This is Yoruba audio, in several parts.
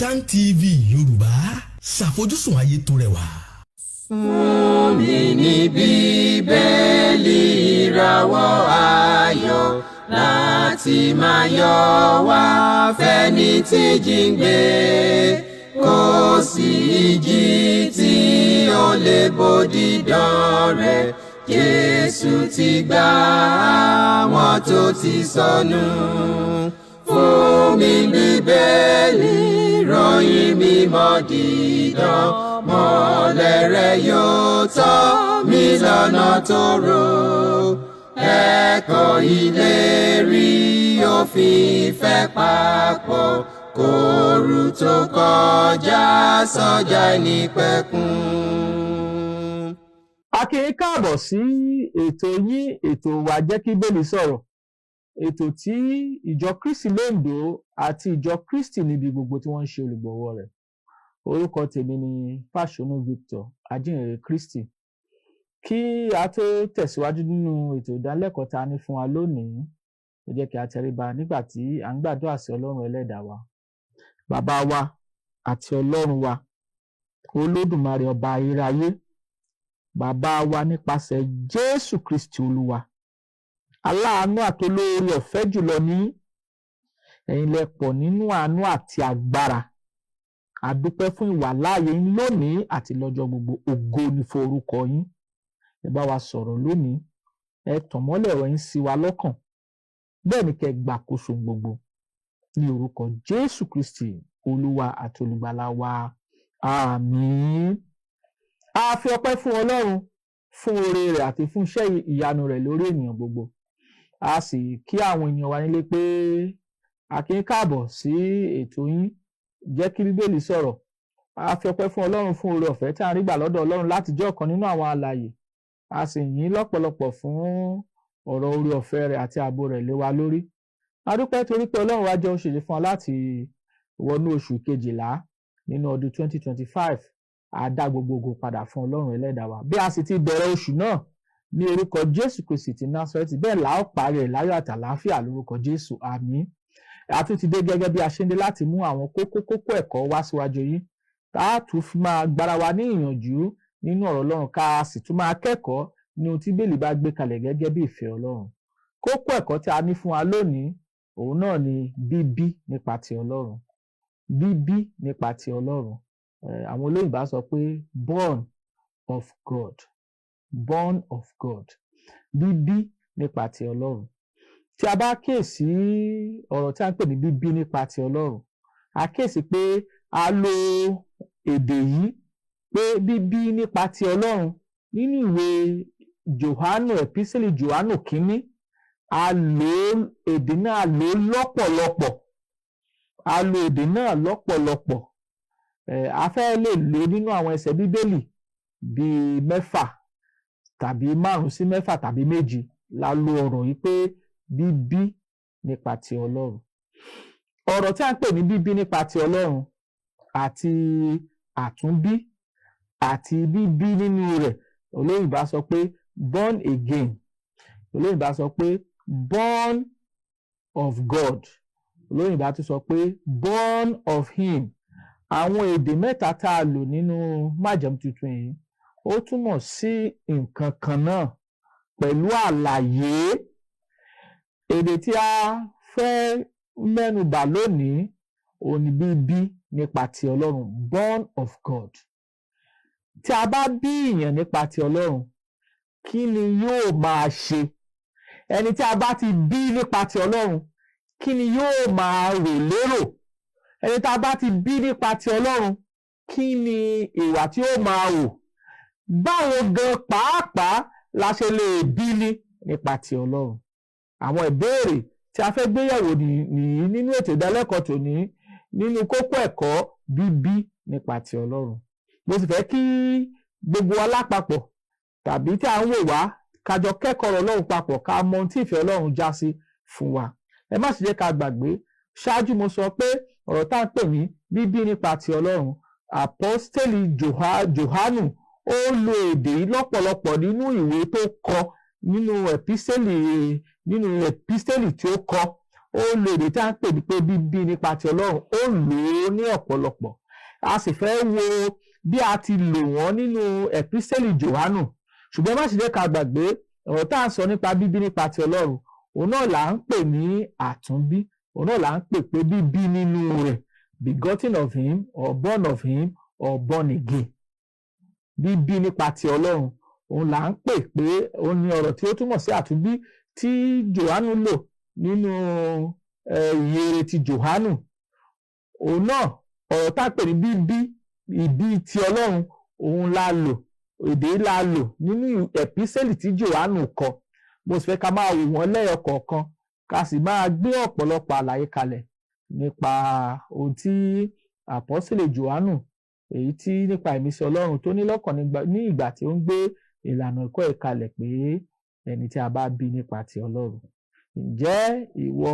Kaftan TV Yorùbá, ṣàfojúsùn ayé tó rẹwà. Fún mi ní Bíbélì, ìràwọ̀ ayọ̀ láti máa yọ wá fẹ́ni tí jíǹgbé. Kò sí ìjì tí ó lè bòdì dán rẹ̀. Jésù ti gbà àwọn tó ti sọnù. Fún mi Bíbélì, ròyìn mímọ́ dídán, mọ́lẹ̀ rẹ̀ yóò tọ́ mi lọ́nà tó rò. Ẹ̀kọ́ ìlérí òfin ìfẹ́ papọ̀ kóoru tó kọjá sọ́jà ìnípẹ̀kun. A kí yín káàbọ̀ sí ètò yín, ètò wa, Jẹ́ kí Bíbélì Sọ̀rọ̀, ètò tí Ìjọ Kristi l'Óǹdó àti Ìjọ Kristi níbi gbogbo tí wọ́n ń ṣe olùgbọ̀wọ́ rẹ̀. Orúkọ tèmi ni Fáṣọnù Victor, ajínrere Kristi. Kí a tó tẹ̀síwájú nínú ètò ìdánilẹ́kọ̀ọ́ tá a ní fún wa lónìí, ẹ jẹ́ kí a tẹríba nígbà tí à ń gbàdúrà sí Ọlọ́run Ẹlẹ́dàá wa. Bàbá wa àti Ọlọ́run wa, Olódùmarè, ọba ayérayé, bàbá wa, nípasẹ̀ Jésù Kristi Olúwa, aláàánú àti olóore ọ̀fẹ́ jùlọ ní ẹ̀yin, lẹ pọ̀ nínú àánú àti agbára. A dúpẹ́ fún ìwàláàyè yín lónìí àti lọ́jọ́ gbogbo. Ògo ni fún orúkọ yín. Ẹ bá wa sọ̀rọ̀ lónìí, ẹ tàn mọ́lẹ̀ ọ̀rọ̀ yín sí wa lọ́kàn, bẹ́ẹ̀ ni kẹ́ gbàkóso gbogbo, ní orúkọ Jésù Kristi, Olúwa àti Olùgbàlà wa. Àmín. A fi ọpẹ́ fún Ọlọ́run fún oore rẹ̀ àti fún iṣẹ́ ìyanu rẹ̀ lórí ènìyàn gbogbo. A sì kí àwọn ènìyàn wa nílé pé a kí ń káàbọ̀ sí ètò yín, Jẹ́ kí Bíbélì Sọ̀rọ̀. A fi ọpẹ́ fún Ọlọ́run fún oore ọ̀fẹ́ tí a ń rí gbà lọ́dọ̀ Ọlọ́run láti jẹ́ ọ̀kan nínú àwọn alààyè. A sì yìn lọ́pọ̀lọpọ̀ fún ọ̀rọ̀ oore ọ̀fẹ́ rẹ̀ àti ààbò rẹ̀ lé wa lórí. A dúpẹ́ torí pé Ọlọ́run wá jẹ́ ó ṣèṣe fún wa láti wọnú oṣù kejìlá nínú ọdún 2025. A dá gbogbo ògo padà fún Ọlọ́run Ẹlẹ́dàá wa. Bí a sì ti bẹ̀rẹ̀ oṣù náà ní orúkọ Jésù Kristi ti Násárẹ́tì, bẹ́ẹ̀ là ó parí ẹ̀ láyọ̀ àtàlàáfíà lórúkọ Jésù. Àmín. A tún ti dé gẹ́gẹ́ bí a ṣe ń dé láti mú àwọn kókó kókó ẹ̀kọ́ wá síwájú yín, tá a tún fi máa gbára wa ní ìyànjú nínú ọ̀rọ̀ Ọlọ́run, ká a sì tún máa kẹ́kọ̀ọ́ ní ohun tí Bíbélì bá gbé kalẹ̀ gẹ́gẹ́ bí ìfẹ́ Ọlọ́run. Kókó ẹ̀kọ́ tí a ní fún wa lónìí, òun náà ni bíbí nípa ti Ọlọ́run. Bíbí nípa ti Ọlọ́run. Àwọn olóyìnbó á sọ pé born of God, born of God, bíbí nípa ti Ọlọ́run. Tí a bá kíyèsí ọ̀rọ̀ tí a ń pè ní bíbí nípa ti Ọlọ́run, a kíyèsí pé a lo èdè yìí pé bíbí nípa ti Ọlọ́run nínú ìwé Jòhánù, ẹ̀písẹ́lì Jòhánù kínní. A lò èdè náà, a lò lọ́pọ̀lọpọ̀, a lo èdè náà lọ́pọ̀lọpọ̀. A fẹ́ lè lò nínú àwọn ẹsẹ̀ Bíbélì bíi mẹ́fà tàbí márùn sí mẹ́fà tàbí méje la lo ọ̀rọ̀ yìí pé bíbí nípa ti Ọlọ́run. Ọ̀rọ̀ tí a ń pè ní bíbí nípa ti Ọlọ́run àti àtúnbí àti bíbí nínú rẹ̀, olóyìnbó á sọ pé born again, olóyìnbó á sọ pé born of God, olóyìnbó á tún sọ pé born of him. Àwọn èdè mẹ́ta tá a lò nínú Májẹ̀mú Tuntun yìí, ó túmọ̀ sí nǹkan kan náà pẹ̀lú àlàyé. Èdè tí a fẹ́ mẹ́nu bà lónìí, òun ni bíbí nípa ti Ọlọ́run, born of God. Tí a bá bí èèyàn nípa ti Ọlọ́run, kí ni yóò máa ṣe? Ẹni tí a bá ti bí nípa ti Ọlọ́run, kí ni yóò máa rò lérò? Ẹni tí a bá ti bí nípa ti Ọlọ́run, kí ni ìwà tí ó máa hù? Báwo gan pàápàá la ṣe lè bí ní nípa ti Ọlọ́run? Àwọn ìbéèrè tí a fẹ́ gbéyẹ̀wò nìyí nínú ètò ìdálẹ́kọ̀ọ́ tòní, nínú kókó ẹ̀kọ́ bíbí nípa ti Ọlọ́run. Mo sì fẹ́ kí gbogbo wa lápapọ̀ tàbí tí à ń wò wá, ká jọ kẹ́kọ̀ọ́ ọ̀rọ̀ Ọlọ́run papọ̀, ká mọ ohun tí ìfẹ́ Ọlọ́run já sí fún wa. Ẹ má sì jẹ́ ká gbàgbé, ṣáájú mo sọ pé ọ̀rọ̀ tá à ń pè ní bíbí nípa ti Ọlọ́run, àpọ́stélì Jòhánù ó lo èdè yìí lọ́pọ̀lọpọ̀ nínú ìwé tó kọ, nínú ẹ̀písítélì tí ó kọ. Ó lo èdè tí a ń pè ní pé bíbí nípa ti Ọlọ́run. Ó lò ó ní ọ̀pọ̀lọpọ̀. A sì fẹ́ wo bí a ti lò wọ́n nínú Ẹ̀písẹ́lì Jòhánù. Ṣùgbọ́n má sì jẹ́ ká gbàgbé, ọ̀rọ̀ tá à ń sọ nípa bíbí nípa ti Ọlọ́run, òun náà là ń pè ní àtúnbí, òun náà là ń pè pé bíbí nínú rẹ̀, begotten of him or born of him or born again. Bíbí nípa ti Ọlọ́run, òun là ń pè pé òun ní ọ̀rọ̀ tí ó túmọ̀ sí àtúnbí tí Jòhánù lò nínú ìyìnrere ti Jòhánù. Òun náà, ọ̀rọ̀ tá a pè ní bíbí, ìbí ti Ọlọ́run, òun la lò, èdè la lò nínú ẹ̀písẹ́lì tí Jòhánù kọ. Mo sì fẹ́ ká máa wò wọ́n lẹ́yọ kọ̀ọ̀kan, ká sì máa gbé ọ̀pọ̀lọpọ̀ àlàyé kalẹ̀ nípa ohun tí àpọ́sítélì Jòhánù, èyí tí nípa ìmísí Ọlọ́run tó ní lọ́kàn ní ìgbà tí ó ń gbé ìlànà ẹ̀kọ́ ẹ̀ kalẹ̀ pé ẹni tí a bá bí nípa ti Ọlọ́run. Ǹjẹ́ ìwọ,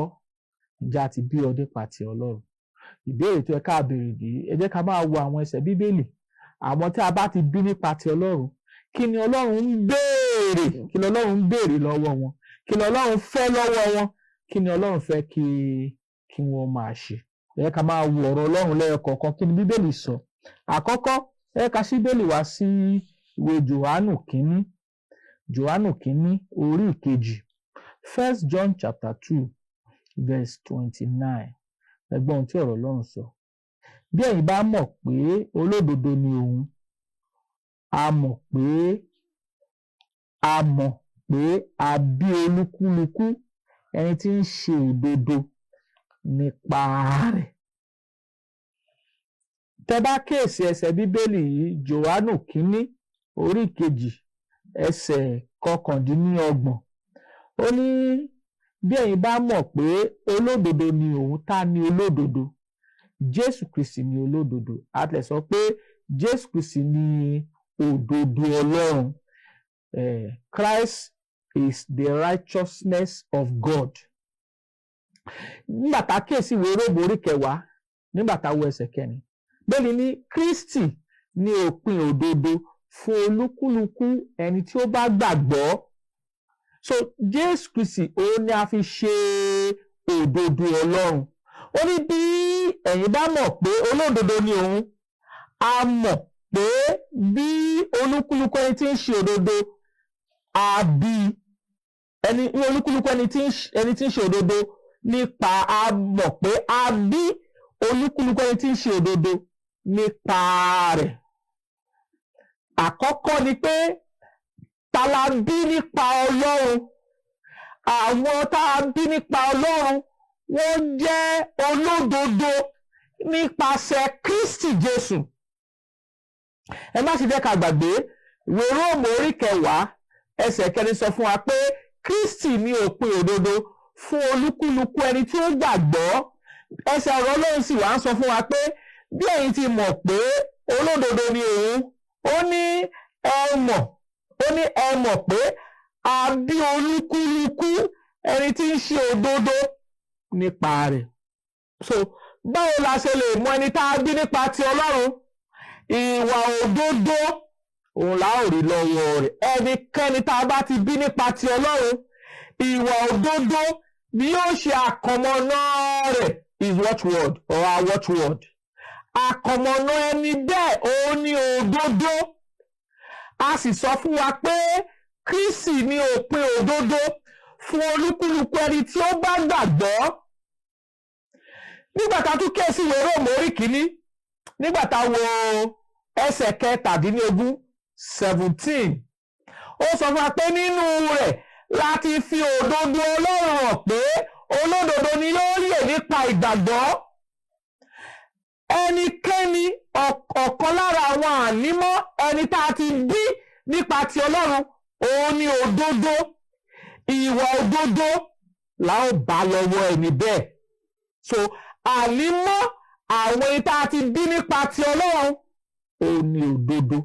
ǹjẹ́ a ti bí ọ nípa ti Ọlọ́run? Ìbéèrè tó yẹ ká béèrè nìyí. Ẹ jẹ́ ká máa wo àwọn ẹsẹ̀ Bíbélì. Àwọn tí a bá ti bí nípa ti Ọlọ́run, kí ni Ọlọ́run ń béèrè? Kí ni Ọlọ́run ń béèrè lọ́wọ́ wọn? Kí ni Ọlọ́run fẹ́ lọ́wọ́ wọn? Kí ni Ọlọ́run fẹ́ kí wọ́n máa ṣe? Ẹ jẹ́ ká máa wo ọ̀rọ̀ Ọlọ́run lẹ́yọ kọ̀ọ̀kan. Kí ni Bíbélì sọ? Àkọ́kọ́, ẹ jẹ́ ká ṣí Bíbélì wá sí ìwé Jòhánù kínní, Jòhánù kínní orí ìkejì, First John chapter 2 verse 29. Ẹ gbọ́ ohun tí ọ̀rọ̀ Ọlọ́run sọ: "Bí ẹ̀yin bá mọ̀ pé olódodo ni òun, a mọ̀ pé a bí olúkúlùkù ẹni tí ń ṣe òdodo nípa rẹ̀." Tẹ́ bá kíyèsí ẹsẹ̀ Bíbélì yìí, Jòhánù kínní orí ìkejì, ẹsẹ̀ 29, ó ní bí ẹ̀yin bá mọ̀ pé olódodo ni òun. Ta ni olódodo? Jésù Kristi ni olódodo. A lè sọ pé Jésù Kristi ni òdodo Ọlọ́run. Christ is the righteousness of God. Nígbà tá a kíyèsí ìwé Róòmù orí 10, nígbà tá a wo ẹsẹ̀ 4, bẹ́ẹ̀ ni Kristi ní òpin òdodo fún olúkúlùkù ẹni tí ó bá gbàgbọ́. So Jésù Kristi, òun ni a fi ṣe òdodo Ọlọ́run. Ó ní bí ẹ̀yin bá mọ̀ pé olódodo ni òun, a mọ̀ pé bí olúkúlùkù ẹni tí ń ṣe òdodo, a bí ẹni olúkúlùkù ẹni tí ń ṣe òdodo nípa, a mọ̀ pé a bí olúkúlùkù ẹni tí ń ṣe òdodo nípa rẹ̀. Àkọ́kọ́ ni pé, ta la bí nípa Ọlọ́run? Àwọn tá a bí nípa Ọlọ́run, wọ́n jẹ́ olódodo nípasẹ̀ Kristi Jésù. Ẹ má sì jẹ́ ká gbàgbé, ìwé Róòmù orí 10 ẹsẹ̀ 4 sọ fún wa pé Kristi ní òpin òdodo fún olúkúlùkù ẹni tí ó gbàgbọ́. Ẹsẹ̀ ọ̀rọ̀ Ọlọ́run sì wá ń sọ fún wa pé bí ẹ̀yin ti mọ̀ pé olódodo ni òun, ó ní ẹ mọ̀, ó ní ẹ mọ̀ pé a bí olúkúlùkù ẹni tí ń ṣe òdodo nípa rẹ̀. So báwo la ṣe lè mọ ẹni tá a bí nípa ti Ọlọ́run? Ìwà òdodo òun la ó rí lọ́wọ́ rẹ̀. Ẹnikẹ́ni tá a bá ti bí nípa ti Ọlọ́run, ìwà òdodo ni yóò ṣe àkọmọ̀nà rẹ̀, his watchword or our watchword. Àkọmọ̀nà ẹni bẹ́ẹ̀, òun ni òdodo. A sì sọ fún wa pé Kristi ní òpin òdodo fún olúkúlùkù ẹni tí ó bá gbàgbọ́. Nígbà tá a tún kíyèsí ìwé Róòmù orí 1, nígbà tá a wo ẹsẹ̀ 17, 17, ó sọ fún wa pé nínú rẹ̀ láti fi òdodo Ọlọ́run hàn pé olódodo ni yóò yè nípa ìgbàgbọ́. Ẹnikẹ́ni, ọ̀kan lára àwọn ànímọ́ ẹni tá a ti bí nípa ti Ọlọ́run, òun ni òdodo. Ìwà òdodo la ó bá lọ́wọ́ ẹni bẹ́ẹ̀. So ànímọ́ àwọn ẹni tá a ti bí nípa ti Ọlọ́run, òun ni òdodo.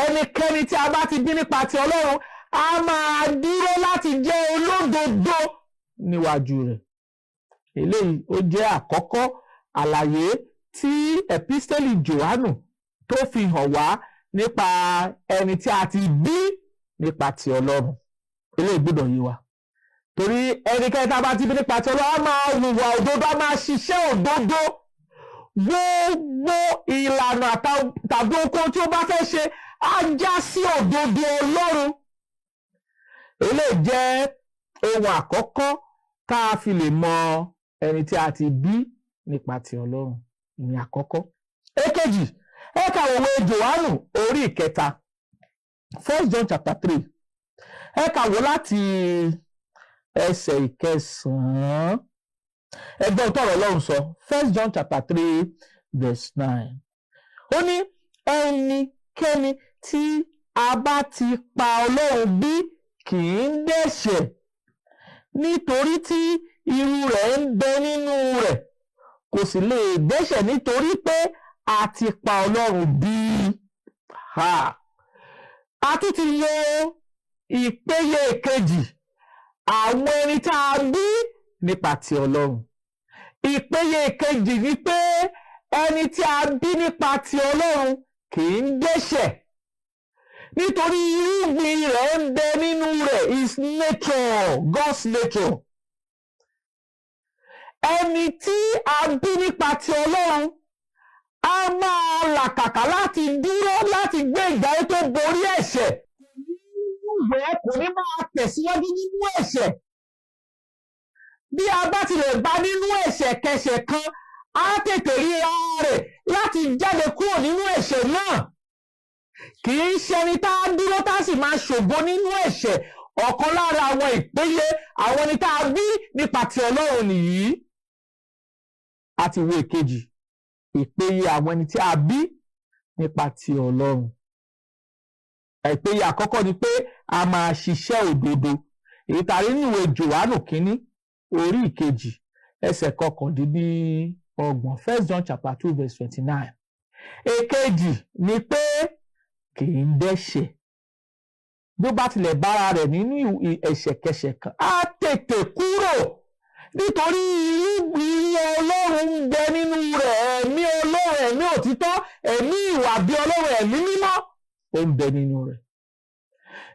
Ẹnikẹ́ni tí a bá ti bí nípa ti Ọlọ́run, a máa dúró láti jẹ́ olódodo níwájú rẹ̀. Eléyìí ó jẹ́ àkọ́kọ́ àlàyé tí Epistẹ́lì Jòhánù tó fi hàn wá nípa ẹni tí a ti bí nípa ti Ọlọ́run. Eléyìí gbọ́dọ̀ yé wa. Torí ẹnikẹ́ni tá a bá ti bí nípa ti Ọlọ́run á máa hùwà òdodo, á máa ṣiṣẹ́ òdodo. Gbogbo ìlànà tàbí ohunkóhun tí ó bá fẹ́ ṣe á já sí òdodo Ọlọ́run. Eléyìí jẹ́ ohun àkọ́kọ́ tá a fi lè mọ ẹni tí a ti bí nípa ti Ọlọ́run ní àkọ́kọ́. Èkejì, ẹ ka òwe Jòhánù orí 3, First John chapter 3. Ẹ kà wò láti ẹsẹ̀ 9. Ẹ gbọ́ tọ́rọ̀ Ọlọ́run sọ. First John chapter 3 verse 9. Ó ní ẹnikẹ́ni tí a bá ti pa Ọlọ́run bí kì í dẹ́ṣẹ̀, nítorí tí irú rẹ̀ ń bẹ nínú rẹ̀, kò sì lè dẹ́ṣẹ̀ nítorí pé a ti pa Ọlọ́run bí. A tún ti wo ìpele kejì àwọn ẹni tá a bí nípa ti Ọlọ́run. Ìpele kejì ni pé ẹni tí a bí nípa ti Ọlọ́run kì í dẹ́ṣẹ̀, nítorí irúgbìn rẹ̀ ń bẹ nínú rẹ̀, is nature, God's nature. Ẹni tí a bí nípa ti Ọlọ́run a máa làkàkà láti dúró, láti gbé ìgbé ayé tó borí ẹ̀ṣẹ̀. Kò ní kò ní máa tẹ̀síwájú nínú ẹ̀ṣẹ̀. Bí a bá tilẹ̀ bá nínú ẹ̀ṣẹ̀ kẹsẹ̀ kan, á tètè ríra rẹ̀ láti jáde kúrò nínú ẹ̀ṣẹ̀ náà. Kì í ṣe ẹni tá a dúró tá a sì máa ṣògo nínú ẹ̀ṣẹ̀. Ọ̀kan lára àwọn ìpele àwọn ẹni tá a bí nípa ti Ọlọ́run nìyí. A ti wo ìkejì, ìpele àwọn ẹni tí a bí nípa ti Ọlọ́run. Ìpele àkọ́kọ́ ni pé a máa ṣiṣẹ́ òdodo, èyí tá a rí nínú ìwé Jòhánù kínní orí 2 ẹsẹ̀ 29, First John chapter 2 verse 29. Èkejì ni pé kì í dẹ́ṣẹ̀. Bí ó bá tilẹ̀ bára rẹ̀ nínú ẹ̀ṣẹ̀kẹṣẹ̀ kan, á tètè kúrò, nítorí irúgbìn Ọlọ́run ń bẹ nínú rẹ̀. Ẹ̀mí Ọlọ́run, ẹ̀mí òtítọ́, ẹ̀mí ìwà bí Ọlọ́run, ẹ̀mí mímọ́, ó ń bẹ nínú rẹ̀.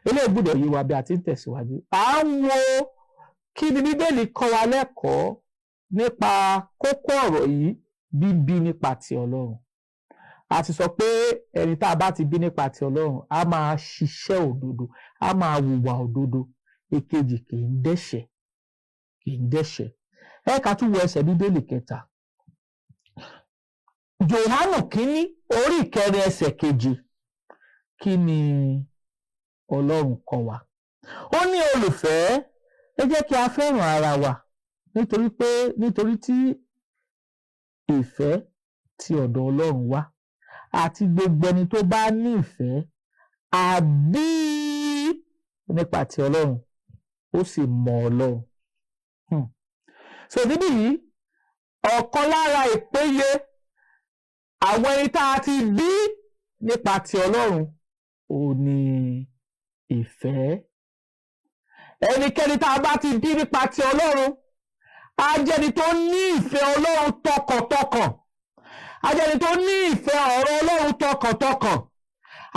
Eléyìí gbọ́dọ̀ yé wa bí a ti ń tẹ̀síwájú. À ń wo kí ni Bíbélì kọ́ wa lẹ́kọ̀ọ́ nípa kókó ọ̀rọ̀ yìí, bíbí nípa ti Ọlọ́run. A ti sọ pé ẹni tá a bá ti bí nípa ti Ọlọ́run á máa ṣiṣẹ́ òdodo, á máa hùwà òdodo. Èkejì, kì í dẹ́ṣẹ̀, kì í dẹ́ṣẹ̀. Ẹ ká tún wo ẹsẹ̀ Bíbélì kẹta, Jòhánù kínní orí 4 ẹsẹ̀ 7. Kí ni Ọlọ́run kọ́ wa? Ó ní, "Olùfẹ́, ẹ jẹ́ kí a fẹ́ràn ara wa, nítorí pé nítorí tí ìfẹ́ ti ọ̀dọ̀ Ọlọ́run wá, àti gbogbo ẹni tó bá ní ìfẹ́ a bí nípa ti Ọlọ́run, ó sì mọ Ọlọ́run." So níbí yìí, ọ̀kan lára ìpele àwọn ẹni tá a ti bí nípa ti Ọlọ́run ò ní ìfẹ́. Ẹnikẹ́ni tá a bá ti bí nípa ti Ọlọ́run á jẹ́ni tó ní ìfẹ́ Ọlọ́run tọkàntọkàn, á jẹ́ni tó ní ìfẹ́ ọ̀rọ̀ Ọlọ́run tọkàntọkàn,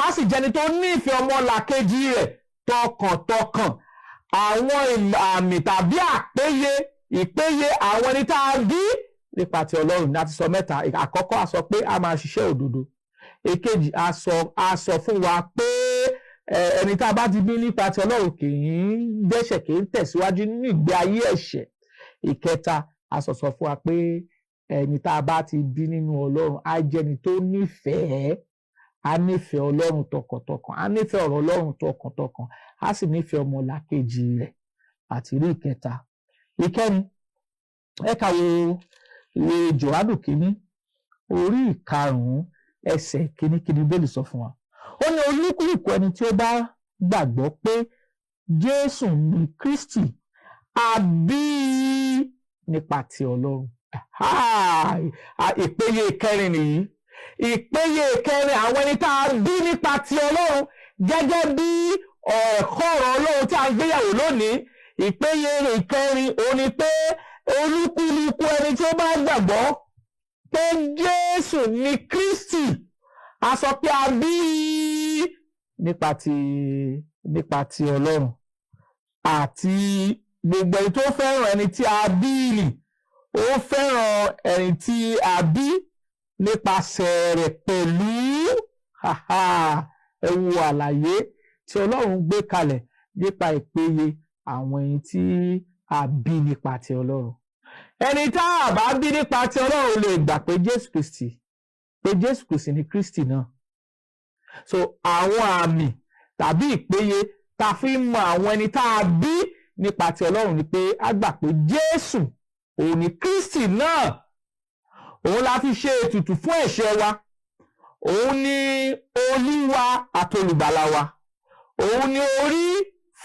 á sì jẹ́ni tó ní ìfẹ́ ọmọlàkejì rẹ̀ tọkàntọkàn. Àwọn àmì tàbí àpéye ìpéye àwọn ẹni tá a bí nípa ti Ọlọ́run ní a ti sọ mẹ́ta. Àkọ́kọ́, a sọ pé a máa ṣiṣẹ́ òdodo. Èkejì, a sọ fún wa pé ẹni tá a bá ti bí nípa ti Ọlọ́run kì í dẹ́ṣẹ̀, kì í tẹ̀síwájú nínú ìgbé ayé ẹ̀ṣẹ̀. Ìkẹta, a sọ fún wa pé ẹni tá a bá ti bí nínú Ọlọ́run á jẹ́ni tó nífẹ̀ẹ́, á nífẹ̀ẹ́ Ọlọ́run tọkàntọkàn, á nífẹ̀ẹ́ ọ̀rọ̀ Ọlọ́run tọkàntọkàn, á sì nífẹ̀ẹ́ ọmọlàkejì rẹ̀. Àti rí ìkẹta. Ìkẹrin, ẹ kà wo ìwé Jòhánù kínní orí 5 ẹsẹ̀ 1. Kí ni Bíbélì sọ fún wa? Ó ní olúkúlùkù ẹni tí ó bá gbàgbọ́ pé Jésù ní Kristi a bí nípa ti Ọlọ́run. Ìpele ìkẹrin nìyí, ìpele ìkẹrin àwọn ẹni tá a bí nípa ti Ọlọ́run, gẹ́gẹ́ bí ẹ̀kọ́ ọ̀rọ̀ Ọlọ́run tí a ń gbéyàwó lónìí. Ìpele ìkẹrin òun ni pé olúkúlùkù ẹni tí ó bá gbàgbọ́ pé Jésù ní Kristi, a sọ pé a bí nípa ti Ọlọ́run. Àti Gbogbo ẹni tó fẹ́ràn ẹni tí a bí nì, ó fẹ́ràn ẹni tí a bí nípasẹ̀ rẹ̀ pẹ̀lú. Ẹ wo àlàyé tí Ọlọ́run gbé kalẹ̀ nípa ìpéye àwọn ẹni tí a bí nípa ti Ọlọ́run. Ẹni tá a bá bí nípa ti Ọlọ́run lè gbà pé Jésù Kristi ni Kristi náà. So àwọn àmì tàbí ìpéye tá a fi ń mọ àwọn ẹni tá a bí nípa ti Ọlọ́run ni pé a gbà pé Jésù òun ni Kristi náà, òun la fi ṣe ètùtù fún ẹ̀ṣẹ̀ wa, òun ni Olúwa àtolùgbàlà wa, òun ni orí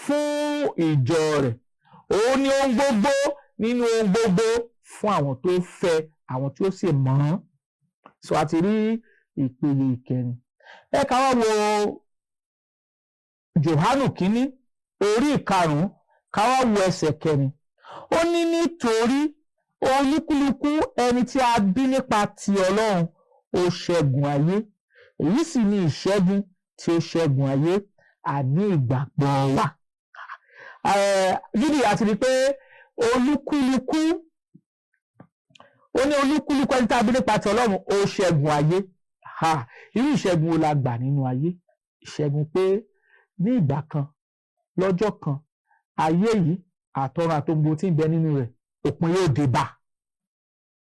fún ìjọ rẹ̀, òun ni ohun gbogbo nínú ohun gbogbo fún àwọn tó fẹ́, àwọn tí ó sì mọ̀ ọ́n. So a ti rí ìpele ìkẹrin. Ẹ ká wá wo Jòhánù kínní orí ìkarùn-ún, ká wá wo ẹsẹ̀ kẹrin. Ó ní, "Nítorí olúkúlùkù ẹni tí a bí nípa ti Ọlọ́run, ó ṣẹ́gun ayé. Èyí sì ni ìṣẹ́gun tí ó ṣẹ́gun ayé, àní ìgbàgbọ́ wa." Gidi àti rí pé olúkúlùkù, ó ní olúkúlùkù ẹni tí a bí nípa ti Ọlọ́run, ó ṣẹ́gun ayé. Irú ìṣẹ́gun wo la gbà nínú ayé? Ìṣẹ́gun pé ní ìgbà kan, lọ́jọ́ kan, ayé yìí àtọ̀run àtohun tí ń bẹ nínú rẹ̀, òpin yóò dé bá,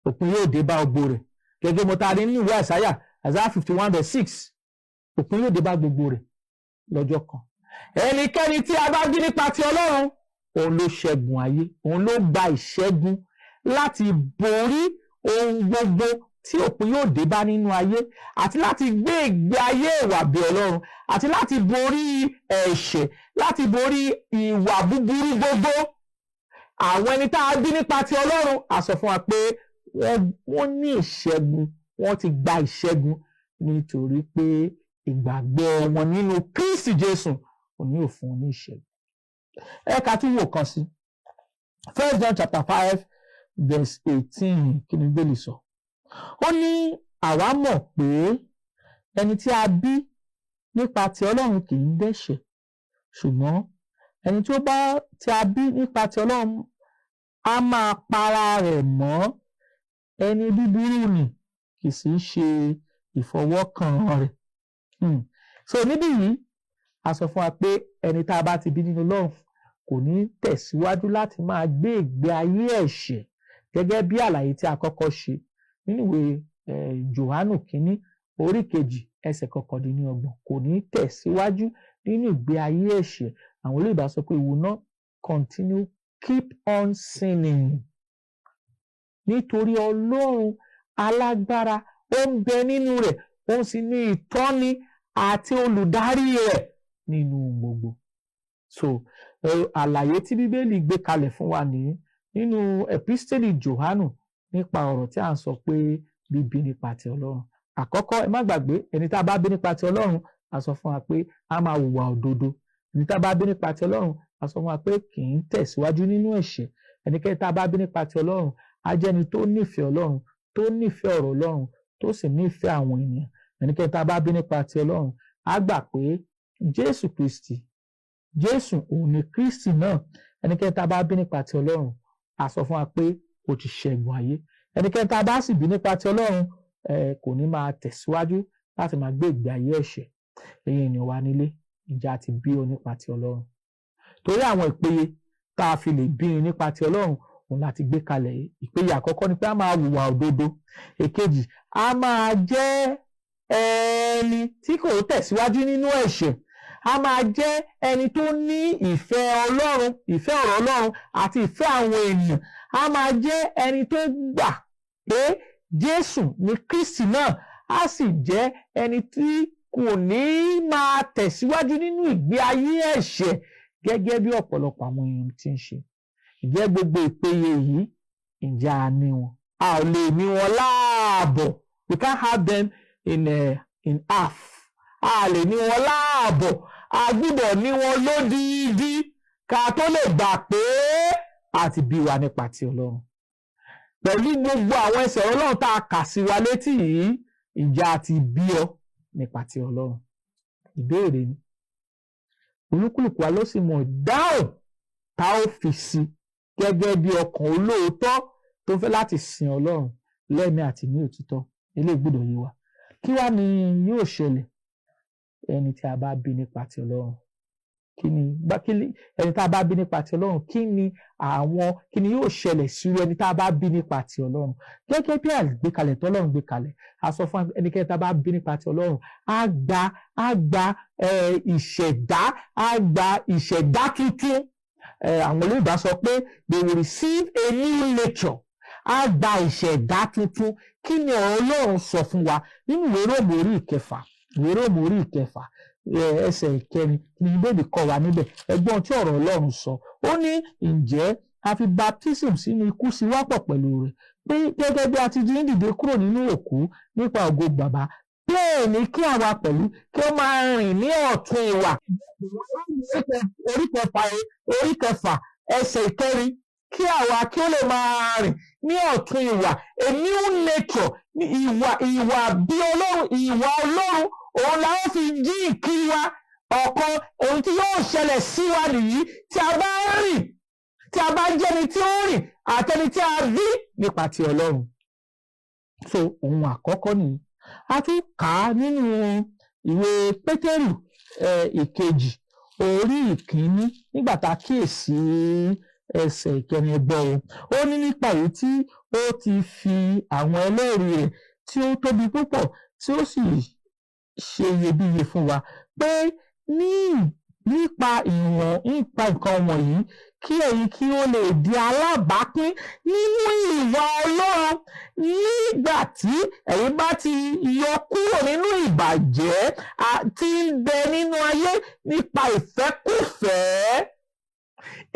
òpin yóò dé bá gbogbo rẹ̀, gẹ́gẹ́ mo ta rí nínú ìwé Àìsáyà, Isaiah 51 verse 6. Òpin yóò dé bá gbogbo rẹ̀ lọ́jọ́ kan. Ẹnikẹ́ni tí a bá bí nípa ti Ọlọ́run, òun ló ṣẹ́gun ayé, òun ló gba ìṣẹ́gun láti borí ohun gbogbo tí òpin yóò dé bá nínú ayé, àti láti gbé ìgbé ayé ìwà bí Ọlọ́run, àti láti borí ẹ̀ṣẹ̀, láti borí ìwà búburú gbogbo. Àwọn ẹni tá a bí nípa ti Ọlọ́run, a sọ fún wa pé wọ́n ní ìṣẹ́gun, wọ́n ti gba ìṣẹ́gun, nítorí pé ìgbàgbọ́ wọn nínú Kristi Jésù òní ò fún wọn ní ìṣẹ́gun. Ẹ ká tún wò kan sí First John chapter 5 verse 18. Kí ni Bíbélì sọ? Ó ní, "Àwa mọ̀ pé ẹni tí a bí nípa ti Ọlọ́run kì í dẹ́ṣẹ̀, ṣùgbọ́n ẹni tí ó bá tí a bí nípa ti Ọlọ́run á máa para rẹ̀ mọ́, ẹni búburú nì kì í sì ṣe ìfọwọ́kàn rẹ̀." So níbí yìí, a sọ fún wa pé ẹni tá a bá ti bí nínú Ọlọ́run kò ní tẹ̀síwájú láti máa gbé ìgbé ayé ẹ̀ṣẹ̀, gẹ́gẹ́ bí àlàyé tí a kọ́kọ́ ṣe nínú ìwé Jòhánù kínní orí kejì ẹsẹ̀ 29. Kò ní tẹ̀síwájú nínú ìgbé ayé ẹ̀ṣẹ̀. Àwọn olóyìnbó sọ pé we will not continue keep on sinning, nítorí Ọlọ́run alágbára ó ń bẹ nínú rẹ̀, ó sì ní ìtọ́ni àti olùdarí rẹ̀ nínú gbogbo. So àlàyé tí Bíbélì gbé kalẹ̀ fún wa nìyí nínú episteli Jòhánù nípa ọ̀rọ̀ tí a ń sọ pé bíbí nípa ti Ọlọ́run. Àkọ́kọ́, ẹ má gbàgbé, ẹni tá a bá bí nípa ti Ọlọ́run, a sọ fún wa pé a máa hùwà òdodo. Ẹni tá a bá bí nípa ti Ọlọ́run, a sọ fún wa pé kì í tẹ̀síwájú nínú ẹ̀ṣẹ̀. Ẹnikẹ́ni tá a bá bí nípa ti Ọlọ́run á jẹ́ ẹni tó nífẹ̀ẹ́ Ọlọ́run, tó nífẹ̀ẹ́ ọ̀rọ̀ Ọlọ́run, tó sì nífẹ̀ẹ́ àwọn ènìyàn. Ẹnikẹ́ni tá a bá bí nípa ti Ọlọ́run á gbà pé Jésù Kristi, Jésù òun ni Kristi náà. Ẹnikẹ́ni tá a bá bí nípa ti Ọlọ́run, a sọ fún wa pé ó ti ṣẹ́gun ayé. Ẹnikẹ́ni tá a bá sì bí nípa ti Ọlọ́run kò ní máa tẹ̀síwájú láti máa gbé ìgbé ayé ẹ̀ṣẹ̀. Ẹ̀yin ènìyàn wa nílé, ǹjẹ́ a ti bí ọ nípa ti Ọlọ́run? Torí àwọn ìpele tá a fi lè bí ni nípa ti Ọlọ́run òun láti gbé kalẹ̀ yìí. Ìpele àkọ́kọ́ ni pé a máa hùwà òdodo. Èkejì, a máa jẹ́ ẹni tí kò tẹ̀síwájú nínú ẹ̀ṣẹ̀. A máa jẹ́ ẹni tó ní ìfẹ́ Ọlọ́run, ìfẹ́ ọ̀rọ̀ Ọlọ́run àti ìfẹ́ àwọn ènìyàn. A máa jẹ́ ẹni tó gbà pé Jésù ní Kristi náà. A sì jẹ́ ẹni tí kò ní máa tẹ̀síwájú nínú ìgbé ayé ẹ̀ṣẹ̀, gẹ́gẹ́ bí ọ̀pọ̀lọpọ̀ àwọn èèyàn ti ń ṣe. Ǹjẹ́ gbogbo ìpele yìí, ǹjẹ́ a ní wọn? A ò lè ní wọn láàbọ̀. We can't have them in half. A lè ní wọn láàbọ̀, a gbúdọ̀ ní wọn lódìdí ká tó lè gbà pé a ti bí wa nípa ti Ọlọ́run. Pẹ̀lú gbogbo àwọn ẹsẹ̀ Ọlọ́run tá a kà sí wa létí yìí, ǹjẹ́ a ti bí ọ nípa ti Ọlọ́run? Ìbéèrè ni. Olúkúlùkù wa ló sì mọ̀ dáhùn. tá ó fi sí gẹ́gẹ́ bí ọkàn olóòótọ́ tó fẹ́ láti sin Ọlọ́run lẹ́mìí àti ní òtítọ́. Eléyìí gbọ́dọ̀ yé wa. Kí wá ni yóò ṣẹlẹ̀ ẹni tí a bá bí nípa ti Ọlọ́run? Kí ni kí ni ẹni tá a bá bí nípa ti Ọlọ́run, kí ni àwọn, kí ni yóò ṣẹlẹ̀ sí ẹni tá a bá bí nípa ti Ọlọ́run? Gẹ́gẹ́ bí àgbékalẹ̀ tọ́lọ́run gbé kalẹ̀, a sọ fún ẹnikẹ́ni tá a bá bí nípa ti Ọlọ́run, á gba ìṣẹ̀dá, á gba ìṣẹ̀dá tuntun. Àwọn olóyìnbó sọ pé they will receive a new nature. Á gba ìṣẹ̀dá tuntun. Kí ni ọ̀rọ̀ Ọlọ́run sọ fún wa nínú ìwé Róòmù orí ìkẹfà? Ìwé Róòmù orí ìkẹfà, ẹsẹ̀ ìkẹrin ní Bíbélì kọ́ wa níbẹ̀. Ẹ gbọ́ ohun tí ọ̀rọ̀ Ọlọ́run sọ. Ó ní, "Ǹjẹ́ a fi baptism sínú ikú sí wá pọ̀ pẹ̀lú rẹ̀, pé gẹ́gẹ́ bí a ti jí dìde kúrò nínú òkú nípa ògo Bàbá, bẹ́ẹ̀ ni kí àwa pẹ̀lú kí ó máa rìn ní ọ̀tun ìwà." Orí kẹfà, orí kẹfà, ẹsẹ̀ ìkẹrin. Kí àwa kí ó lè máa rìn ní ọ̀tun ìwà, a new nature, ní ìwà bí Ọlọ́run, ìwà Ọlọ́run, òun la ó fi jí ìkiri wa. Ọ̀kan ohun tí yóò ṣẹlẹ̀ sí wa nìyí tí a bá ń rìn, tí a bá jẹ́ni tí ó ń rìn àtẹni tí a bí nípa ti Ọlọ́run. So ohun àkọ́kọ́ nìyí. A tún kà á nínú ìwé Pétérù ìkejì, orí ìkíní, nígbà tá a kíyèsí ẹsẹ̀ ìkẹrin. Ẹgbọ́ o. Ó ní, "Nípa èyí tí ó ti fi àwọn ẹlẹ́rìí rẹ̀ tí ó tóbi púpọ̀, tí ó sì ṣe iyebíye fún wa, pé ní nípa ìwọ̀n nípa nǹkan wọ̀nyí, kí ẹ̀yin kí ó lè di alábàápín nínú ìwà Ọlọ́run, nígbà tí ẹ̀yin bá ti yọ kúrò nínú ìbàjẹ́ tí ń bẹ nínú ayé nípa ìfẹ́kùfẹ́."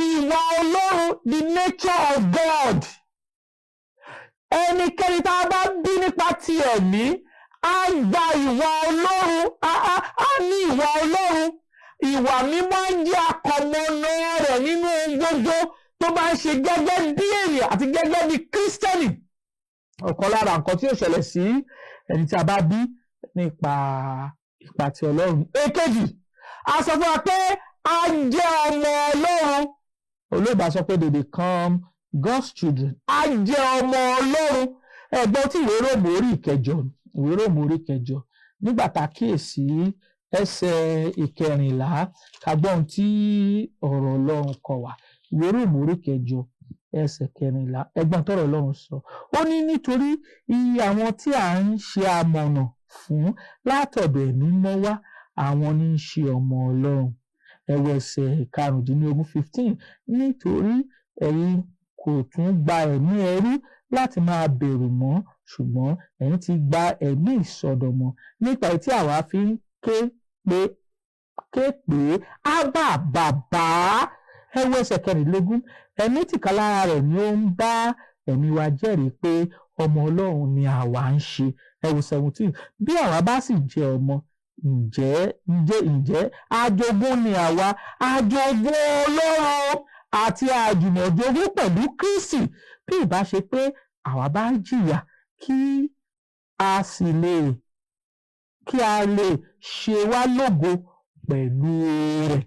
Ìwà Ọlọ́run, the nature of God. Ẹnikẹ́ni tá a bá bí nípa ti ẹ̀mí á gba ìwà Ọlọ́run, á ní ìwà Ọlọ́run. Ìwà mímọ́ jẹ́ akọmọnà rẹ̀ nínú ohun gbogbo tó bá ń ṣe gẹ́gẹ́ bí ènìyàn àti gẹ́gẹ́ bí Kírísítẹ́nì. Ọ̀kan lára nǹkan tí yóò ṣẹlẹ̀ sí ẹni tí a bá bí nípa ipa ti Ọlọ́run. Èkejì, a sọ fún wa pé a jẹ́ ọmọ Ọlọ́run. Olóògbé sọ pé they become God's children. A jẹ́ ọmọ Ọlọ́run. Ẹ gbọ́ tí ìwé Róòmù orí ìkẹjọ, ìwé Róòmù orí ìkẹjọ, nígbà tá a kíyèsí ẹsẹ̀ ìkẹrìnlá, ká gbọ́ ohun tí ọ̀rọ̀ Ọlọ́run kọ́ wa. Ìwé Róòmù orí ìkẹjọ, ẹsẹ̀ kẹrìnlá. Ẹ gbọ́ tọ́rọ̀ Ọlọ́run sọ. Ó ní, "Nítorí iye àwọn tí à ń ṣe amọ̀nà fún látọ̀dọ̀ Ẹ̀mí Mímọ́ wá, àwọn ní í ṣe ọmọ Ọlọ́run." Ẹ wo ẹsẹ̀ ìkarùndínlógún, 15. "Nítorí ẹ̀yin kò tún gba ẹ̀mí ẹrú láti máa bẹ̀rù mọ́, ṣùgbọ́n ẹ̀yin ti gba ẹ̀mí ìsọdọmọ, nípa èyí tí àwa fi ń ké pé, 'Ábà, Bàbá.'" Ẹ wo ẹsẹ̀ kẹrìndínlógún. "Ẹ̀mí tìkálára rẹ̀ ni ó ń bá ẹ̀mí wa jẹ́rìí pé ọmọ Ọlọ́run ni àwa ń ṣe." Ẹ wo 17. "Bí àwa bá sì jẹ́ ọmọ, ǹjẹ́ ajogún ni àwa, ajogún Ọlọ́run àti àjùmọ̀jogún pẹ̀lú Kristi, bí ìbá ṣe pé àwa bá jìyà, kí a lè ṣe wá lógo pẹ̀lú rẹ̀."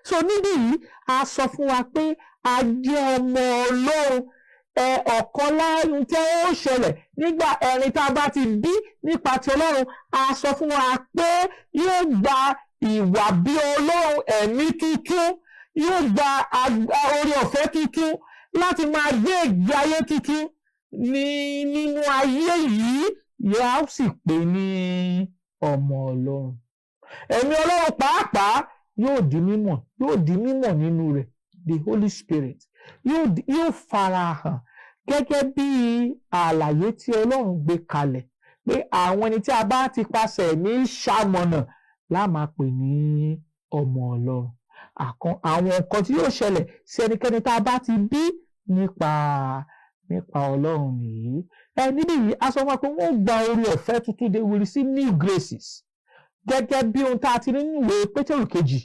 So níbí yìí, a sọ fún wa pé a jẹ́ ọmọ Ọlọ́run. Ẹ ọ̀kan láàrin tí ó ṣẹlẹ̀ nígbà ẹni tá a bá ti bí nípa ti Ọlọ́run, a sọ fún wa pé yóò gba ìwà bí Ọlọ́run, ẹ̀mí tuntun, yóò gba oore ọ̀fẹ́ tuntun láti máa gbé ìgbé ayé tuntun ní nínú ayé yìí. Yóò sì pè ní ọmọ Ọlọ́run. Ẹ̀mí Ọlọ́run pàápàá yóò di mímọ̀ nínú rẹ̀. The Holy Spirit yóò farahàn gẹ́gẹ́ bí àlàyé tí Ọlọ́run gbé kalẹ̀ pé àwọn ẹni tí a bá ti pasẹ̀ ẹ̀mí ṣamọ̀nà la máa pè ní ọmọ Ọlọ́run. Àwọn nǹkan tí yóò ṣẹlẹ̀ sí ẹnikẹ́ni tá a bá ti bí nípa Ọlọ́run nìyí. Ẹ níbí yìí, a sọ fún wa pé wọ́n gba oore ọ̀fẹ́ tuntun, they will receive new graces, gẹ́gẹ́ bí ohun tá a ti rí nínú ìwé Pétérù kejì,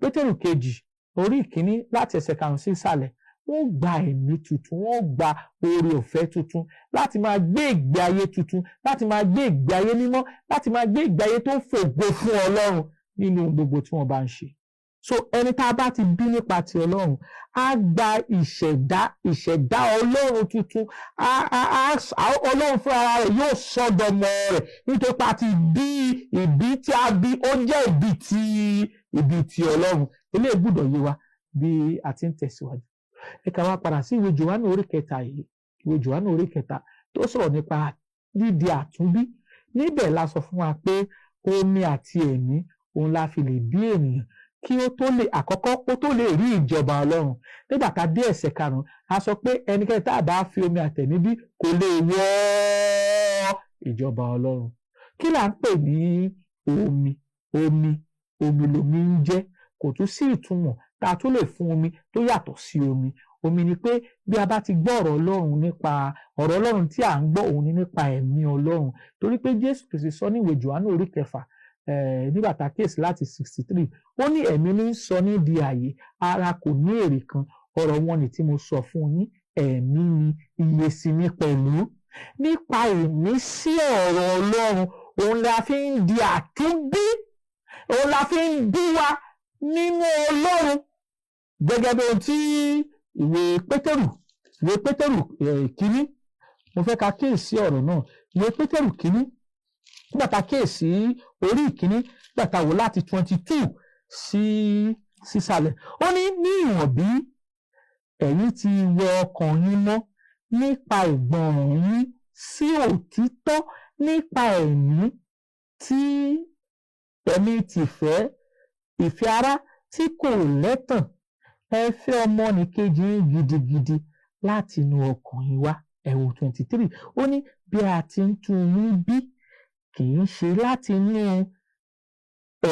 Pétérù kejì orí ìkíní, láti ẹsẹ̀ karùn-ún sí ìsàlẹ̀. Wọ́n gba ẹ̀mí tuntun, wọ́n gba oore ọ̀fẹ́ tuntun láti máa gbé ìgbé ayé tuntun, láti máa gbé ìgbé ayé mímọ́, láti máa gbé ìgbé ayé tó fògo fún Ọlọ́run nínú gbogbo tí wọ́n bá ń ṣe. So ẹni tá a bá ti bí nípa ti Ọlọ́run á gba ìṣẹ̀dá Ọlọ́run tuntun. Ọlọ́run fúnra rẹ̀ yóò sọdọmọ rẹ̀, nítorí pé a ti bí ìbí tí a bí, ó jẹ́ ìbí ti Ọlọ́run. Eléyìí gbọ́dọ̀ yé wa bí a ti ń tẹ̀síwájú. Ẹ ká wá padà sí ìwé Jòhánù orí kẹta yìí, ìwé Jòhánù orí kẹta tó sọ̀rọ̀ nípa dídi àtúnbí. Níbẹ̀ la sọ fún wa pé omi àti ẹ̀mí òun la fi lè bí ènìyàn kí ó tó lè àkọ́kọ́ kó tó lè rí ìjọba Ọlọ́run. Nígbà tá a dé ẹsẹ̀ karùn-ún, a sọ pé ẹnikẹ́ni tá a bá fi omi àtẹ̀mí bí kò lè wọ ìjọba Ọlọ́run. Kí là ń pè ní omi? Omi, omi lomi ń jẹ́. Kò tún sí ìtumọ̀ tá a tún lè fún omi tó yàtọ̀ sí omi. Omi ni pé bí a bá ti gbọ́ ọ̀rọ̀ Ọlọ́run, nípa ọ̀rọ̀ Ọlọ́run tí à ń gbọ́, òun ni nípa ẹ̀mí Ọlọ́run, torí pé Jésù Kristi sọ ní ìwé Jòhánù orí kẹfà, nígbà tá a kíyèsí láti 63, ó ní ẹ̀mí ní ń sọ ní di àyè, ara kò ní èrè kan. Ọ̀rọ̀ wọn ni tí mo sọ fún yín, ẹ̀mí ni, ìyè sì ni pẹ̀lú. Nípa ìmísí ọ̀rọ̀ Ọlọ́run, òun la fi ń di àtúnbí, òun la fi ń bí wa nínú Ọlọ́run, gẹ́gẹ́ bí ohun tí ìwé Pétérù kínní, mo fẹ́ ká kíyèsí ọ̀rọ̀ náà. Ìwé Pétérù kínní, nígbà tá a kíyèsí orí ìkíní, nígbà tá a wò láti 22 sí sísàlẹ̀, ó ní ní ìwọ̀n bí ẹ̀yin ti wẹ ọkàn yín mọ́ nípa ìgbọràn yín sí òtítọ́, nípa ẹ̀mí tí ẹ̀mí tìfẹ́ ìfẹ́ ara tí kò lẹ́tàn, ẹ fẹ́ ọmọnìkejì yín gidigidi láti inú ọkàn yín wá. Ẹ wò 23, ó ní bí a ti ń tún yín bí, kì í ṣe láti inú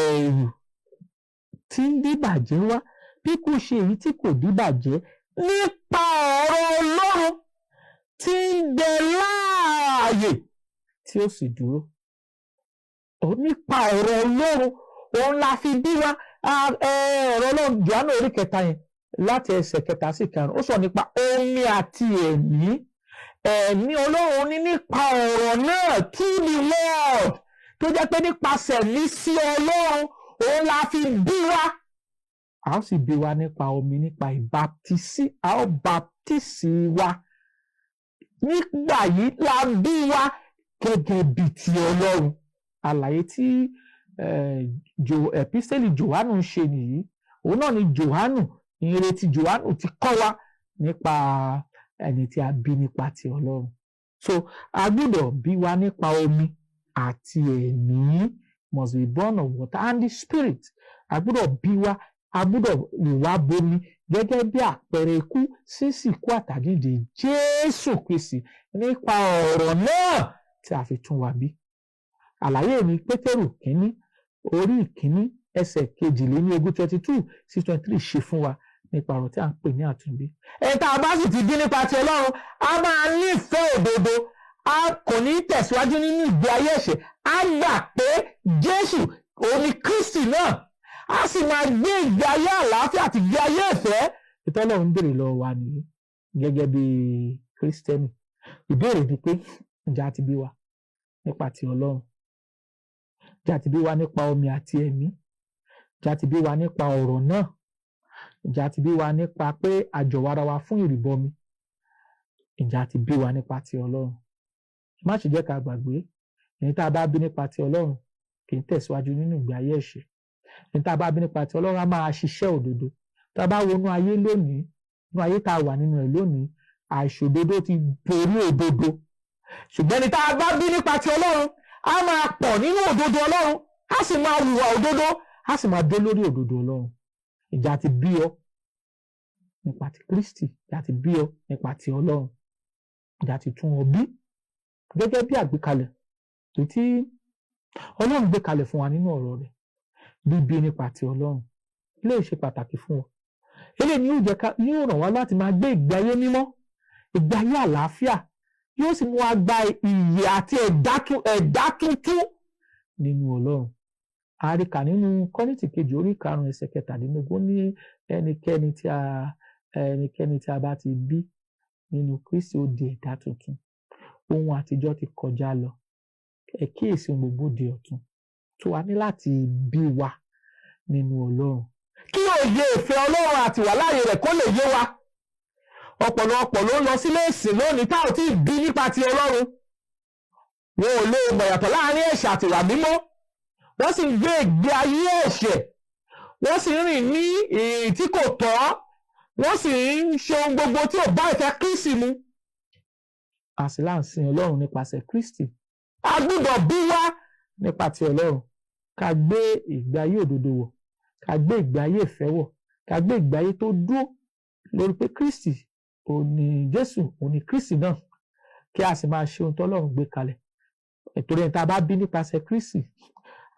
ẹ̀rù tí ń díbàjẹ́ wá, bí kò ṣe èyí tí kò díbàjẹ́, nípa ọ̀rọ̀ Ọlọ́run tí ń bẹ láàyè tí ó sì dúró. Nípa ọ̀rọ̀ Ọlọ́run òun la fi bí wa. Ọ̀rọ̀ Ọlọ́run, Jòhánù orí kẹta yẹn, láti ẹsẹ̀ kẹta sí karùn-ún, ó sọ nípa omi àti ẹ̀mí. Ẹ̀mí Ọlọ́run ní nípa ọ̀rọ̀ náà, through the word, tó jẹ́ pé nípasẹ̀ ní sí Ọlọ́run òun la fi bí wa. A ó sì bí wa nípa omi, nípa ìbaptisí. A ó baptisi wa. Nígbà yìí la bí wa gẹ́gẹ́ bí ti Ọlọ́run. Àlàyé tí epistẹ́lì Jòhánù ń ṣe nìyí. Òun náà ni Jòhánù, ìrètí Jòhánù ti kọ́ wa nípa ẹni tí a bí nípa ti Ọlọ́run. So a gbọ́dọ̀ bí wa nípa omi àti ẹ̀mí, must be born of water and the spirit. A gbọ́dọ̀ bí wa, a gbọ́dọ̀ ìwà bomi gẹ́gẹ́ bí àpẹẹrẹ ikú, sísìkú àtàjíǹde Jésù Kristi, nípa ọ̀rọ̀ náà tí a fi tún wa bí. Àlàyé mi, Pétérù kínní orí ìkíní ẹsẹ̀ 22, 22 sí 23, ṣe fún wa nípa ọ̀rọ̀ tí a ń pè ní àtúnbí. Ẹni tá a bá sì ti bí nípa ti Ọlọ́run, a máa nífẹ̀ẹ́ òdodo, a kò ní tẹ̀síwájú nínú ìgbé ayé ẹ̀ṣẹ̀. A gbà pé Jésù òun ni Kristi náà, a sì máa gbé ìgbé ayé àlàáfíà àti ìgbé ayé ìfẹ́. Ìtọ́lọ́run béèrè lọ́wọ́ wa nìyí gẹ́gẹ́ bí Kírísítẹ́nì. Ìbéèrè ni pé, ǹjẹ́ a ti bí wa nípa ti Ọlọ́run? Ǹjẹ́ a ti bí wa nípa omi àti ẹ̀mí? Ǹjẹ́ a ti bí wa nípa ọ̀rọ̀ náà? Ǹjẹ́ a ti bí wa nípa pé a jọ̀wọ́ ara wa fún ìrìbọmi? Ǹjẹ́ a ti bí wa nípa ti Ọlọ́run? Má ṣe jẹ́ ká gbàgbé, ẹni tá a bá bí nípa ti Ọlọ́run kì í tẹ̀síwájú nínú ìgbé ayé ẹ̀ṣẹ̀. Ẹni tá a bá bí nípa ti Ọlọ́run á máa ṣiṣẹ́ òdodo. Tá a bá wọnú ayé lónìí, nínú ayé tá a wà nínú ẹ̀ lónìí, àìṣòdodo ti borí òdodo. Ṣùgbọ́n ẹni tá a bá bí nípa ti Ọlọ́run á máa pọ̀ nínú òdodo Ọlọ́run, á sì máa hùwà òdodo, á sì máa dé lórí òdodo Ọlọ́run. Ǹjẹ́ a ti bí ọ nípa ti Kristi? Ǹjẹ́ a ti bí ọ nípa ti Ọlọ́run? Ǹjẹ́ a ti tún ọ bí gẹ́gẹ́ bí àgbékalẹ̀ èyí tí Ọlọ́run gbé kalẹ̀ fún wa nínú ọ̀rọ̀ rẹ̀? Bíbí nípa ti Ọlọ́run lè ṣe pàtàkì fún ọ. Eléyìí ni yóò jẹ́ ká yóò ràn wá láti máa gbé ìgbé ayé mímọ́, ìgbé ayé àlàáfíà, yóò sì mú wa gba ìyè àti ẹ̀dá tuntun nínú Ọlọ́run. Àríkà nínú Kọ́ríńtì kejì orí karùn-ún ẹsẹ̀ 17 ní ẹnikẹ́ni tí a bá ti bí nínú Kristi, ó di ẹ̀dá tuntun, ohun àtijọ́ ti kọjá lọ, ẹ kíyèsí, ohun gbogbo di ọ̀tun. Tó wa ní láti bí wa nínú Ọlọ́run kí òye ìfẹ́ Ọlọ́run àti ìwàláàyè rẹ̀ kó lè yé wa. Ọ̀pọ̀lọpọ̀ ló ń lọ sílé ìsìn lónìí tá ò tí ì bí nípa ti Ọlọ́run. Wọn ò lè mọ̀ yàtọ̀ láàrin ẹ̀ṣẹ̀ àti ìwà mímọ́. Wọ́n sì ń gbé ìgbé ayé ẹ̀ṣẹ̀, wọ́n sì ń rìn ní ìrìn tí kò tọ́, wọ́n sì ń ṣe ohun gbogbo tí ò bá ìfẹ́ Kristi mu. Àsìlá ń sin Ọlọ́run nípasẹ̀ Kristi. A gbọ́dọ̀ bí wá nípa ti Ọlọ́run, ká gbé ìgbé ayé òdodo wọ̀, ká gbé ìgbé ayé ìfẹ́ wọ̀, ká gbé ìgbé ayé tó dúró lórí pé Kristi òun ni Jésù, òun ni Kristi náà, kí a sì máa ṣe ohun tọ́lọ́run gbé kalẹ̀. Torí ẹni tá a bá bí nípasẹ̀ Kristi,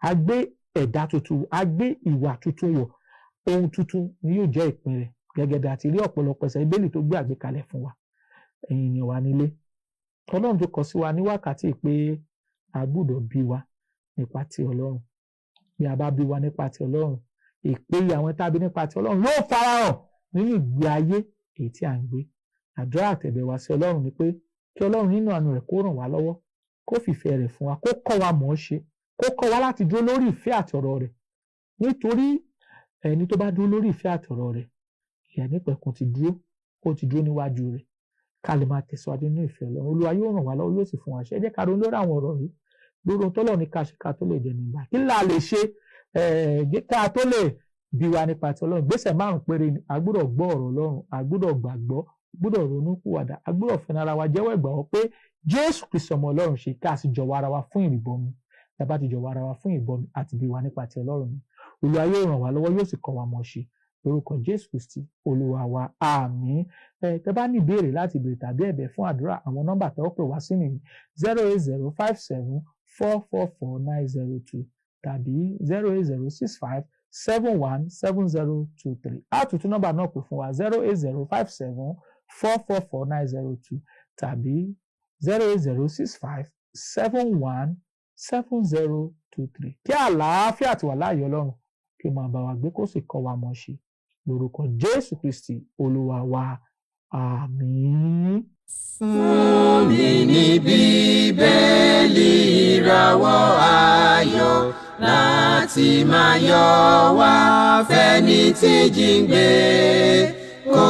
a gbé ẹ̀dá tuntun, a gbé ìwà tuntun wọ̀, ohun tuntun ni yóò jẹ́ ìpín rẹ̀, gẹ́gẹ́ bí a ti rí ọ̀pọ̀lọpọ̀ ẹsẹ̀ Bíbélì tó gbé àgbékalẹ̀ fún wa. Ẹ̀yin ni wà nílé, Ọlọ́run tó kọ sí wa ní wákàtí pé a gbọ́dọ̀ bí wa nípa ti Ọlọ́run. Bí a bá bí wa nípa ti Ọlọ́run, ìpéye àwọn tá a bí nípa ti Ọlọ́run yóò farahàn nínú ìgbé ayé èyí tí à ń gbé. Àdúrà àtẹ̀bẹ̀ wa sí Ọlọ́run ni pé kí Ọlọ́run nínú àánú rẹ̀ kó ràn wá lọ́wọ́, kó fìfẹ́ rẹ̀ fún wa, kó kọ́ wa mọ̀ ọ́ ṣe, kó kọ́ wa láti dúró lórí ìfẹ́ àti ọ̀rọ̀ rẹ̀. Nítorí ẹni tó bá dúró lórí ìfẹ́ àti ọ̀rọ̀ rẹ̀, ìyà nípẹ̀kun ti dúró, ó ti dúró níwájú rẹ̀. Ká lè máa tẹ̀síwájú nínú ìfẹ́ Ọlọ́run. Olúwa yóò ràn wá lọ́wọ́, yóò sì fún wa ṣe. Ẹ jẹ́ ká ronú lórí àwọn ọ̀rọ̀ yìí, lórí ohun tọ́lọ́run ní ká ṣe ká tó lè dẹni ìgbà. Kí la lè ṣe ká tó lè bí wa nípa ti Ọlọ́run? Ìgbésẹ̀ 5 péré ni. A gbọ́dọ̀ gbọ́ ọ̀rọ̀ Ọlọ́run, a gbọ́dọ̀ gbàgbọ́, gbọ́dọ̀ ronú pìwàdà, a gbọ́dọ̀ fẹ́ràn ara wa, jẹ́wọ́ ìgbàgbọ́ pé Jésù Kristi ọmọ Ọlọ́run ṣe, ká sì jọ̀wọ́ ara wa fún ìrìbọmi. Tá a bá ti jọ̀wọ́ ara wa fún ìrìbọmi àti bí wa nípa ti Ọlọ́run ni. Olúwa yóò ràn wá lọ́wọ́, yóò sì kọ́ wa mọ̀ ṣe. Lórúkọ Jésù Kristi Olúwa wa, àmín. Tẹ́ bá ní ìbéèrè láti béèrè tàbí ẹ̀bẹ̀ fún àdúrà, àwọn nọ́mbà tẹ́ ó pè wá sí nìyí: 08057444902 tàbí 08065717023. Á tuntun nọ́mbà náà pè fún wa: 08057444902 tàbí 08065717023. Kí àlàáfíà àti wà láàyè Ọlọ́run kí ó máa bá wa gbé, kó sì kọ́ wa mọ̀ ṣe. Lórúkọ Jésù Kristi Olúwa wa, àmín. Fún mi ní Bíbélì, ìràwọ̀ ayọ̀ láti máa yọ wá fẹ́ni tí jíǹgbé. Kò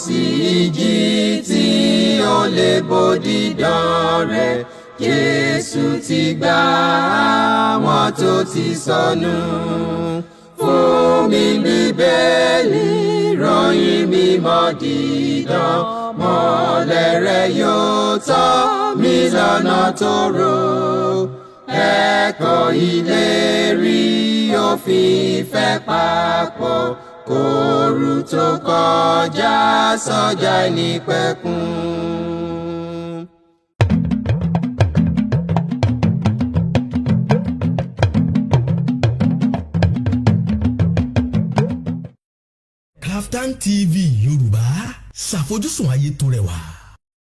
sí ìjì tí ó lè bòdì dán rẹ̀. Jésù ti gbà àwọn tó ti sọnù. Fún mi Bíbélì, ròyìn mímọ́ dídán, mọ́lẹ̀ rẹ̀ yóò tọ́ mi lọ́nà tó rò. Ẹ̀kọ́ ìlérí òfin ìfẹ́ papọ̀, kóoru tó kọjá sọ́jà ìnípẹ̀kun. Kaftan TV Yorùbá, ṣàfojúsùn ayé tó rẹwà.